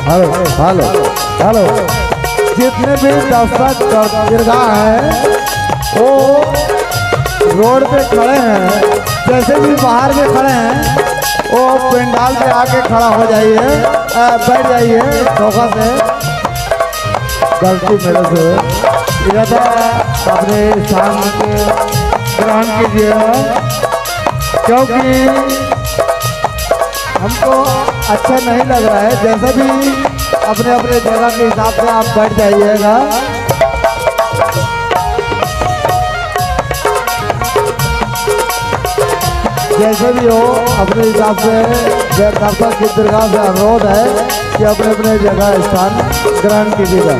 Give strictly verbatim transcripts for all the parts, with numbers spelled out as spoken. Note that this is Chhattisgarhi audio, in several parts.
Hello, hello, hello. जितने भी दर्शक दर-, दीर्घा हैं, वो रोड पे खड़े हैं, जैसे भी बाहर में खड़े हैं, वो पंडाल पे आके खड़ा हो जाइए, अ, बैठ जाइए, धोखा से गलती मेरे से। यथा अपने स्थान के ग्रहण कीजिएगा, क्योंकि हमको अच्छा नहीं लग रहा है। जैसे भी अपने अपने जगह के हिसाब से आप बैठ जाइएगा। जैसे भी हो, अपने हिसाब से दर्शक की दीर्घा से अनुरोध है कि अपने अपने जगह स्थान ग्रहण कीजिएगा।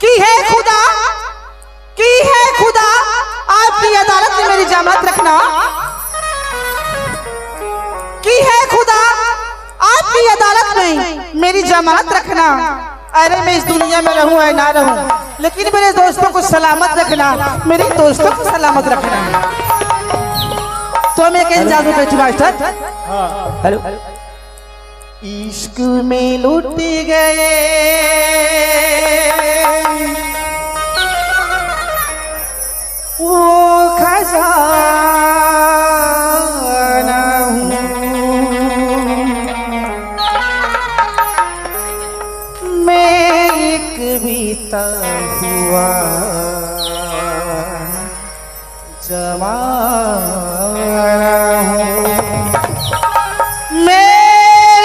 कि हे खुदा, कि हे खुदा, आज की अदालत में मेरी जमानत रखना। कि हे खुदा, आज की अदालत में मेरी जमानत रखना। अरे, मैं इस दुनिया में रहूं या ना रहूं, लेकिन मेरे दोस्तों को सलामत रखना, मेरे दोस्तों को सलामत रखना। तो हम एक अंदाज में बैठी मास्टर। हेलो। इश्क में लुट गए वो खजाना हूँ मैं, एक बीता हुआ जमाना हूँ। मैं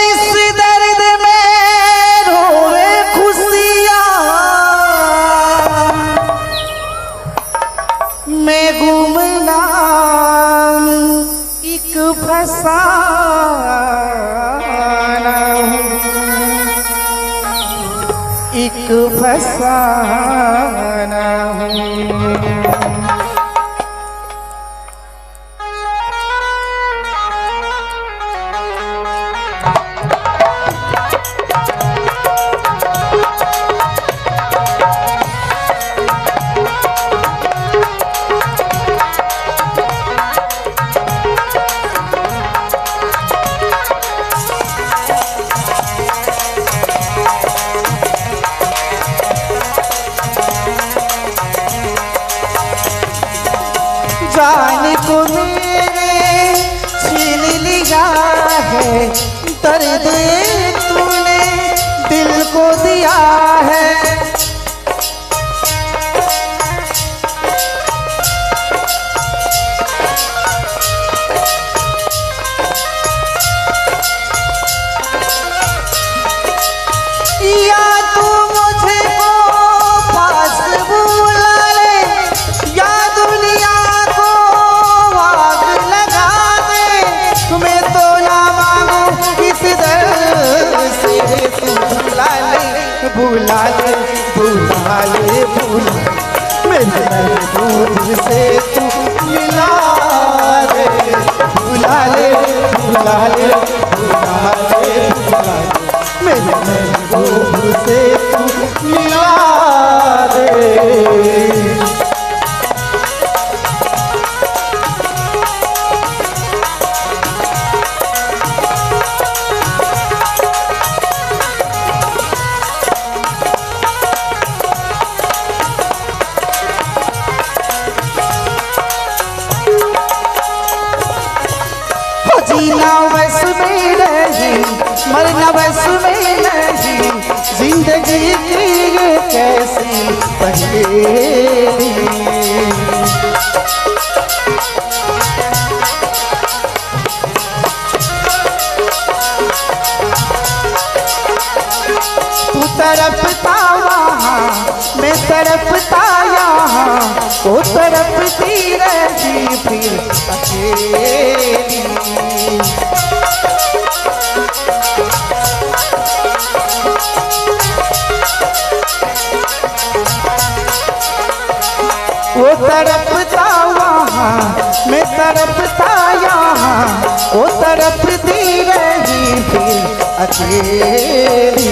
इस दर्द में रो को फसाना हूँ। जान को मेरे छीन लिया है, दर्द तूने दिल को दिया है। या तू मुझको पास बुला ले, या दुनिया को आग लगा दे, मैं तो ना मांगू इस दर से। तू बुला ले, बुला ले, बुला ले, बुला, मेरे महबूब से तू मिला दे। बुला ले, बुला ले, बुला ले, बुला ले, मेरे महबूब से तू मिला दे। जीना बस में नहीं, मरना बस में नहीं, जिंदगी की ये कैसी पहेली। तू तड़पता वहाँ, मैं तड़पता यहाँ, वो तड़पती रहती फिर अकेली। वो तड़पता वहाँ, मैं तड़पता यहाँ, वो तड़पती रही फिर अकेली।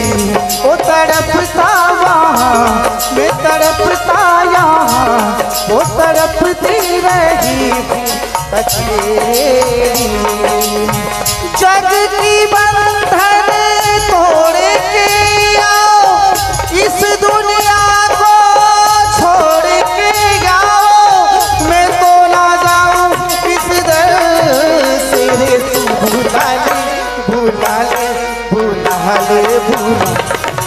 वो तड़पता वहाँ, मैं तड़पता यहाँ, वो तड़पती रही फिर अकेली। जग की बंधन तोड़ के आओ, इस दुनिया को छोड़ के आओ, मैं तो ना जाऊं इस दर से। तू बुला ले, बुला ले, बुला ले, बुला ले, बुला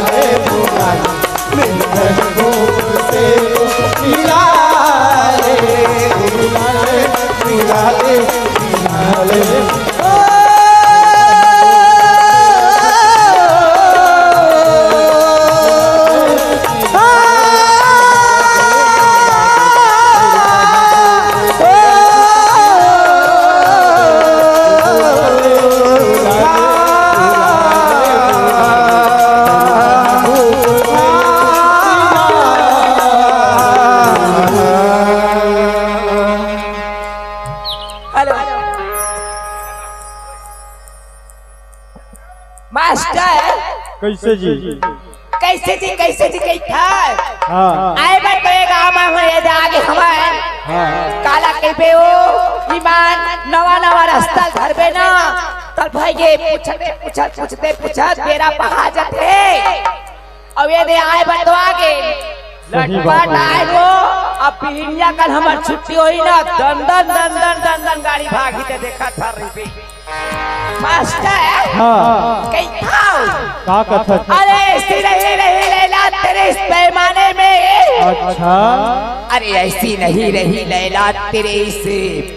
ले, बुला ले, बुला ले, बुला ले, बुला ले। हेलो। मास्टर। कैसे जी? कैसे जी, कैसे जी, कैसे? हाँ। आए बर तो ये गाँव में हुए, ये आगे हमारे। हाँ। काला कहिबे ओ, ईमान, नवा नवा रास्ता धरबे ना, तब भाई ये पूछते, पूछत, पूछते, पूछत, बेरा पहा जाते। अब ये दे आए बर तो आगे। सही बात लटपट है। आए वो, अब बिहनिया कल हमार छुट्टी होई ना, दन दन, दन दन, दन दन गाड़ी भागी ते देखत हर रही। मास्टर, हाँ। कहीं था? का कथत? अरे, ऐसी नहीं रही लैला तेरे इस पैमाने में। अच्छा। अरे, ऐसी नहीं रही लैला तेरे इस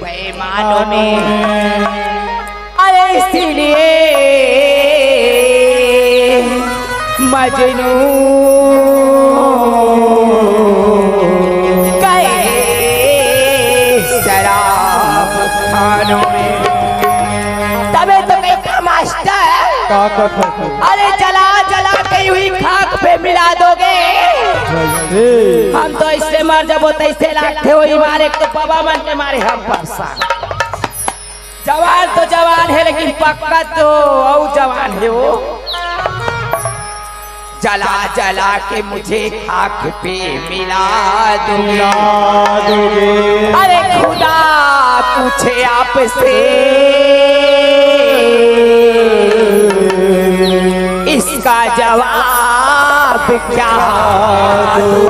पैमानों में। अरे, इसीलिए मजनू गए शराब खानों अरे जला जला के यूं ही खाक पे मिला दोगे। हम तो ऐसे मर जबो तैसे लागथे, वही मारे एक तो बाबा मन के मारे हम परेशान। जवान तो जवान हे, लेकिन पक्का तो अउ जवान हे वो। जला जला के मुझे खाक पे मिला दोगे। मिला दोगे। अरे खुदा पूछे आपसे, इसका जवाब क्या दूं?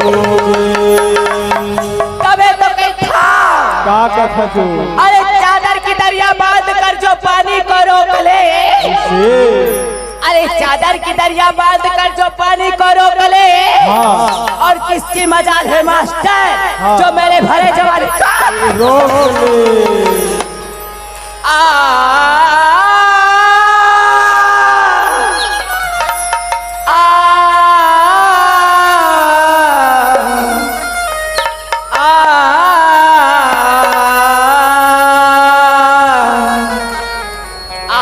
तभे तो कहिथंव। का कथस तू? अरे चादर की दरिया बांध कर जो पानी को रोक ले। अरे चादर की दरिया बांध कर जो पानी को रोक ले। हाँ। और किसकी मजाल है मास्टर, हाँ। जो मेरे भरे जवानी का रोक ले। आ, आ, आ, आ,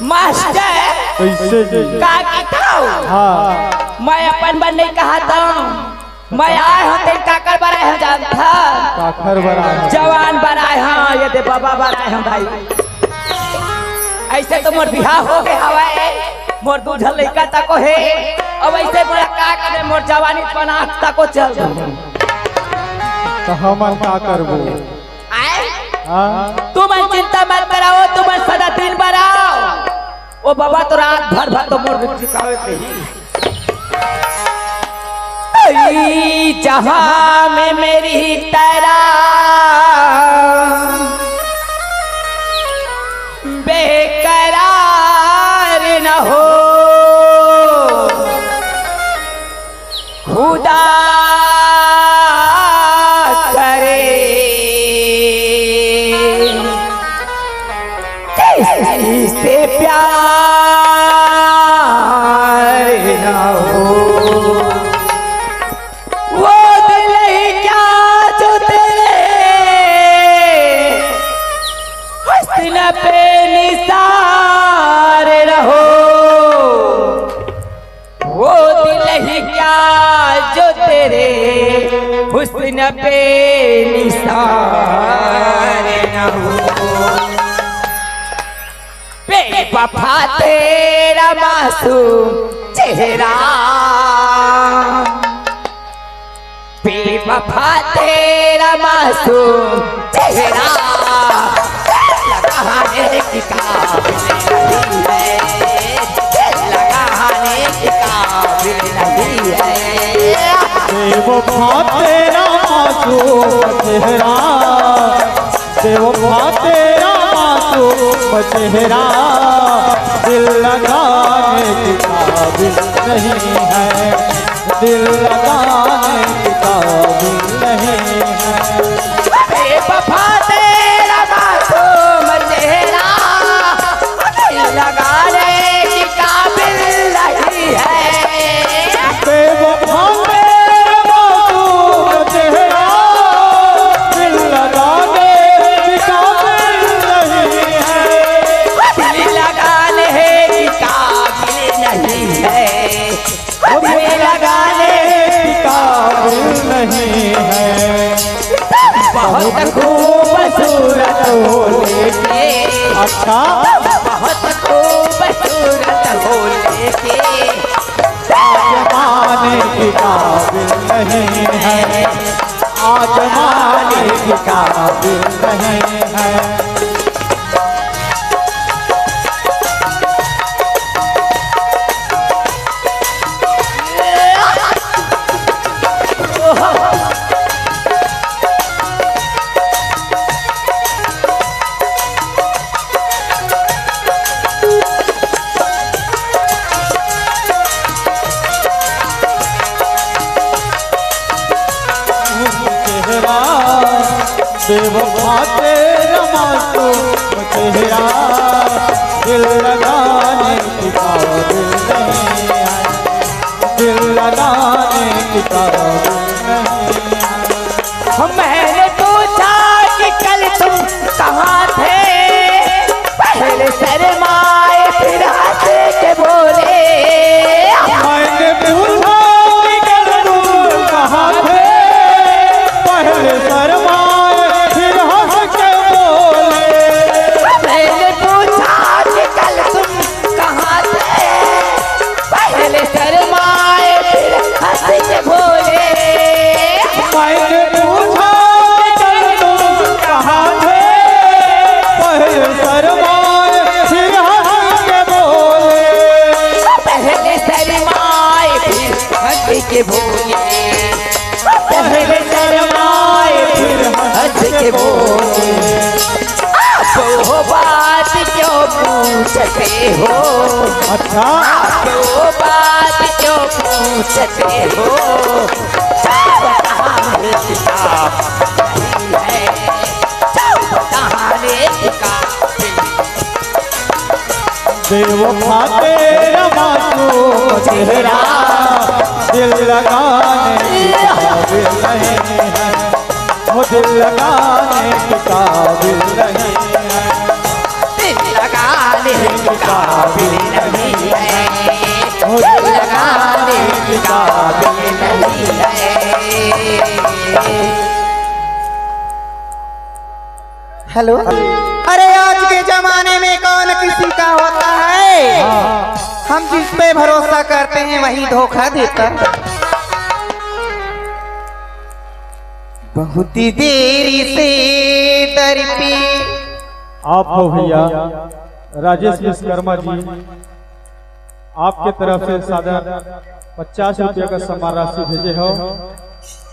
मास्टर, कइसे जी? का कहिथंव? हाँ। मैं अपन बर नइ कहत हंव, मैं आय हंव तेन काकर बर आय हंव जानथस? काकर बर आय हंव? जवान बर आय हंव, ये दे बाबा बर आय हंव भाई। अइसे तो मोर बिहाव हो गे हवय, मोर दू झन लइका तको हे, अब अइसे मोला का करे, मोर जवानी पनास तको चल दे। त हमन का करबो? आय? हाँ? तुमन चिंता मत कराओ, तुमन सदा दिन बर आओ। ओ बाबा तो रात भर भर तो मोर बिट्टी कावे कही। जहां में मेरी तरह बेकरार न हो, खुदा करे किसी से प्यार ना हो। वो दिल ही क्या जो तेरे हुस्न पे निसार रहो। वो दिल ही क्या जो तेरे हुस्न पे निसार न हो। बेवफा तेरा मासूम चेहरा, बेवफा तेरा मासूम चेहरा, दिल लगाने की काबिल नहीं है, दिल लगाने की काबिल नहीं है। बेवफा तेरा मासूम चेहरा, बेवफा तेरा मासूम चेहरा, दिल लगाने की काबिल नहीं है, दिल लगाने की काबिल नहीं है। बेवफा तेरा मासूम चेहरा, दिल लगाने की काबिल नहीं है। बेवफा तेरा मासूम चेहरा, दिल लगाने की काबिल नहीं है। दिल लगाने की काबिल नहीं है। वो दिल लगाने की काबिल नहीं है। बहुत खूबसूरत होने के, अच्छा, बहुत खूबसूरत होने के, आजमाने की काबिल नहीं है, आजमाने की काबिल नहीं है। चेहरा, बेवफा तेरा मासूम चेहरा, दिल लगाने की काबिल नहीं है, दिल लगाने की काबिल नहीं है। मैंने पूछा बोले, पहले शर्माए फिर हंस के बोले। आप वो बात क्यों पूछते हो? अच्छा। आप वो बात क्यों पूछते हो? सब कहानी किताब नहीं है, सब कहानी किताब। बेवफा तेरा मासूम चेहरा, दिल लगाने की काबिल नहीं है, वो दिल लगाने की काबिल नहीं है। दिल लगाने की काबिल नहीं है, वो दिल लगाने की काबिल नहीं है। हेलो, अरे आज के जमाने में कौन किसी का होता है? हाँ। हम जिस पे भरोसा करते हैं वही धोखा देता है। बहुत ही देरी से दर पे आप हो भैया राजेश विश्वकर्मा जी, आपके तरफ से सादर पचास रुपया का सम्मान राशि भेजे हो,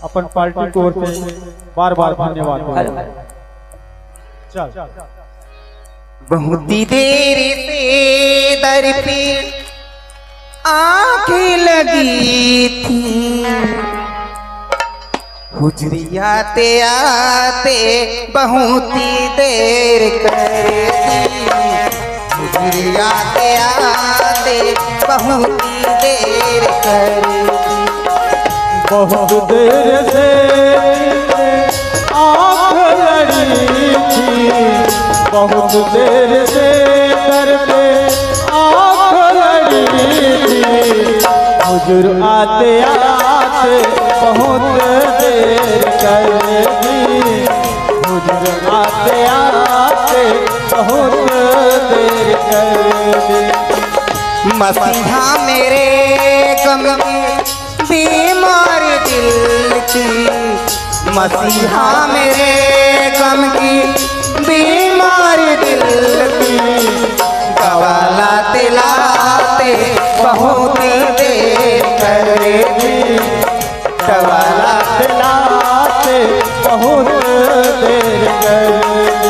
अपन पार्टी की ओर से बार बार धन्यवाद। चल। बहुत ही देर से दर पे आंखें लगी थी, हुजरी आते आते बहुत ही देर कर दी। हुजरी आते आते बहुत ही देर कर दी। बहुत देर से आंख लड़ी थी, बहुत देर से दर पे आंख लड़ी थी। हुजूर आते आते बहुत देर कर दी, हुजूर आते आते बहुत देर कर दी। मसीहा मेरे गम की बीमार दिल की, मसीहा मेरे गम की बीमार दिल की, दवा लाते लाते बहुत देर कर दी, दवा लाते लाते बहुत देर कर दी।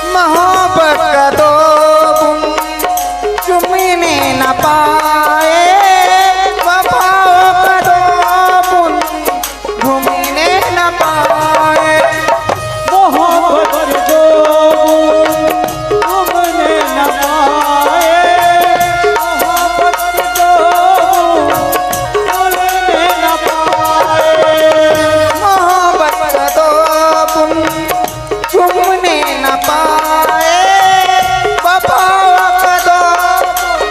मोहब्बत का दो बूंद चुमने न पाए, वफाओं का दो बूंद घूमने न पाए। मोहब्बत के दो बूंद घूमने न पाए, मोहब्बत के दो बूंद घूमने न पाए। मोहब्बत का दो बूंद चुमने न पाए, वफाओं का दो बूंद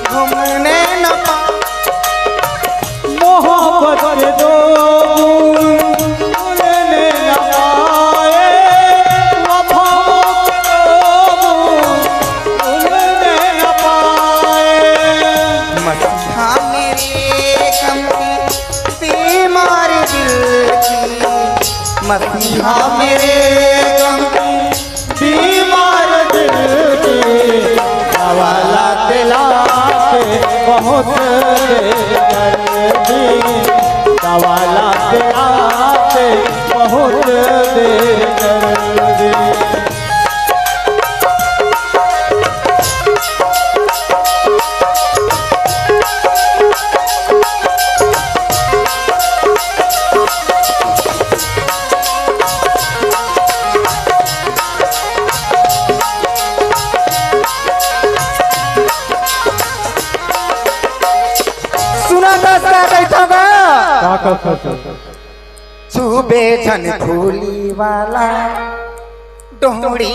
घूमने न पाए। मोहब्बत के दो बूंद घुलने न पाए, वफाओं के दो बूंद घुलने न पाए। मसीहा मेरे गम की बीमार दिल की, मसीहा मेरे गम की बीमार दिल की, दवा लाते लाते बहुत देर कर दी, दवा लाते लाते बहुत देर कर दी। सुना दस का कैसा बा? का, का, का, का? सुबे झन फूली वाला डोहड़ी।